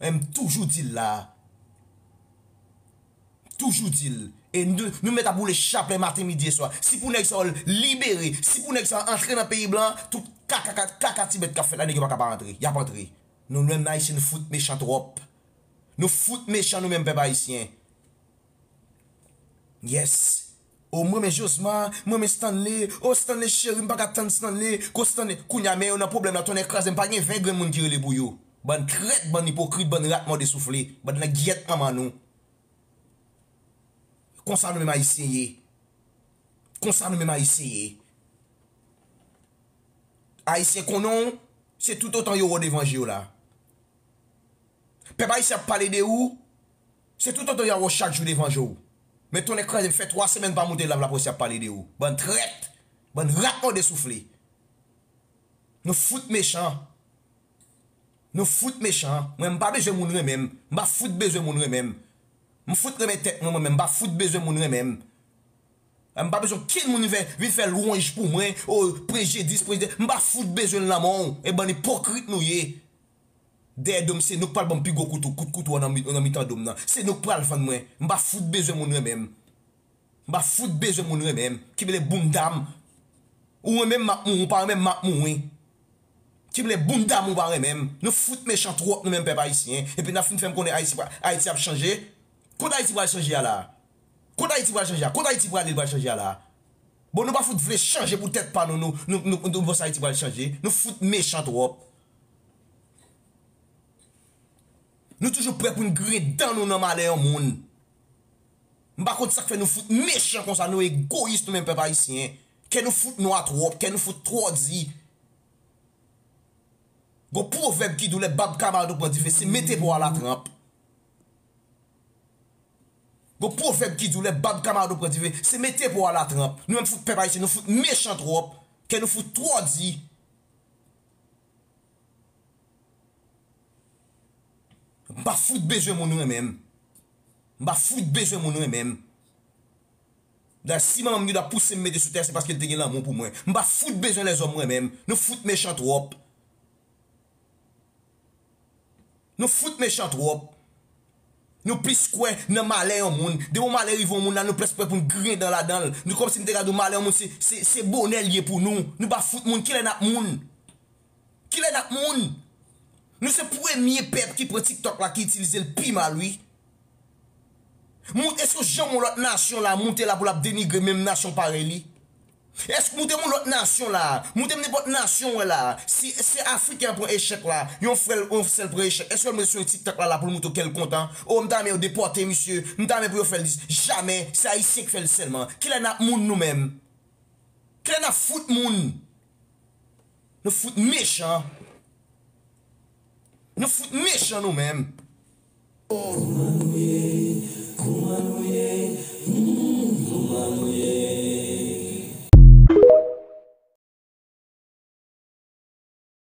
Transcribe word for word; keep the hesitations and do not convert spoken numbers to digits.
Men m toujou di l la. Toujou di l. E nou, nou mèt ap woule chaplè maten, midi e swa. Si pou nèg sa yo libere, si pou nèg sa yo antre nan peyi blan, tout kaka, kaka, kaka ti bèt k ap fèt la, nèg yo pa ka pa antre. Y ap antre. Nou menm Ayisyen, nou fout mechan twòp. Nou fout mechan nou menm pèp ayisyen. Yes. O, mwen renmen Josma, mwen renmen Stanley. O, Stanley cheri, m pa ka tann Stanley. Ko Stanley, kounye a men yo nan pwoblèm la, tonnè kraze, m pa gen ven grenn moun ki rele pou yo. Bann trèt, bann ipokrit, bann rat mòde soufle, bann nan gyèt manman nou. Konsa nou menm Ayisyen ye. Konsa nou menm Ayisyen ye. Ayisyen konnen w, se toutotan yo wè w devan je yo la. Pèp ayisyen ap pale de ou, se toutotan y a wè w chak jou devan je w. Men tonnè kraze m, fè twa semèn pa monte live la pou y ap pale de ou. Bann trèt, bann rat mòde soufle. Nou fout mechan. Nou fout mechan. Mwen, m pa bezwen moun renmen m. M pa fout bezwen moun renmen m. M fout renmen tèt mwen, mwen menm. M pa fout bezwen moun renmen m. M pa bezwen okenn moun vin fè, vin fè lwanj pou mwen. O, prejedis, prejedis. M pa fout bezwen l nan men w. E bann ipokrit nou ye. Dèyè do m, se nou k pral ban m pi gwo kouto, kout kouto an nan mi-, nan mitan do m nan. Se nou k pral vann mwen. M pa fout bezwen moun renmen m. M pa fout bezwen moun renmen m. Kenbe bounda m. Ou renmen m, m ap mouri. Ou pa renmen m, m ap mouri. Kenbe bounda m, ou pa renmen m. Nou fout mechan twòp, nou menm pèp ayisyen. Epi n ap fin fè m konnen Ayiti, Ayiti ap chanje. Kote Ayiti pral chanje a la? Kote Ayiti pral chanje a? Kote Ayiti prale, pral chanje a la? Bon, nou pa fout vle chanje pou tèt pa nou, nou, nou, nou, nou panse Ayiti pral chanje. Nou fout mechan twòp. Nou toujou prè pou n griyen dan nou nan malè yon moun. M pa konn sa k fè nou fout mechan konsa, nou egoyis nou menm pèp ayisyen. Kè nou fout nwa twòp, kè nou fout twò di. Gon pwovèb ki di w lè bab kamarad ou pran dife, se mete po a latranp. Gon pwovèb ki di w lè bab kamarad ou pran dife, se mete po a latranp. Nou menm fout pèp ayisyen, nou fout mechan twòp, kè nou fout twò di. M pa fout bezwen moun renmen m. M pa fout bezwen moun renmen m. Dayè, si manman m gen dwa pouse m mete sou tè, se paske l te gen lanmou pou mwen. M pa fout bezwen lèzòm renmen m. Nou fout mechan twòp. Nou fout mechan twòp. Nou plis kwè nan malè yon moun. Depi yon malè rive yon moun la, nou plis kwè pou n griyen dan ladan l. Nou kòmsi m te ka di w malè yon moun se, se, se bonè l ye pou nou. Nou pa fout moun. Kilè n ap moun? Kilè n ap moun? Nou se premye pèp ki pran TikTok la, ki itilize l pi mal, wi. Moun, èske w janm wè lòt nasyon la moute la pou l ap denigre menm nasyon parèy li? Èske moute moun lòt nasyon la, moute m nenpòt nasyon w wè la, si se Afriken an pran echèk la, yon frè l, yon sè l pran echèk, èske l monte sou yon TikTok la, la pou l montre w kè l kontan? O, m ta renmen yo depòte misye, m ta renmen pou yo fè l dis, jamè, se Ayisyen k fè l sèlman. Kilè n ap moun nou menm? Kilè n ap fout moun? Nou fout mechan. Nou fout mechan nou menm.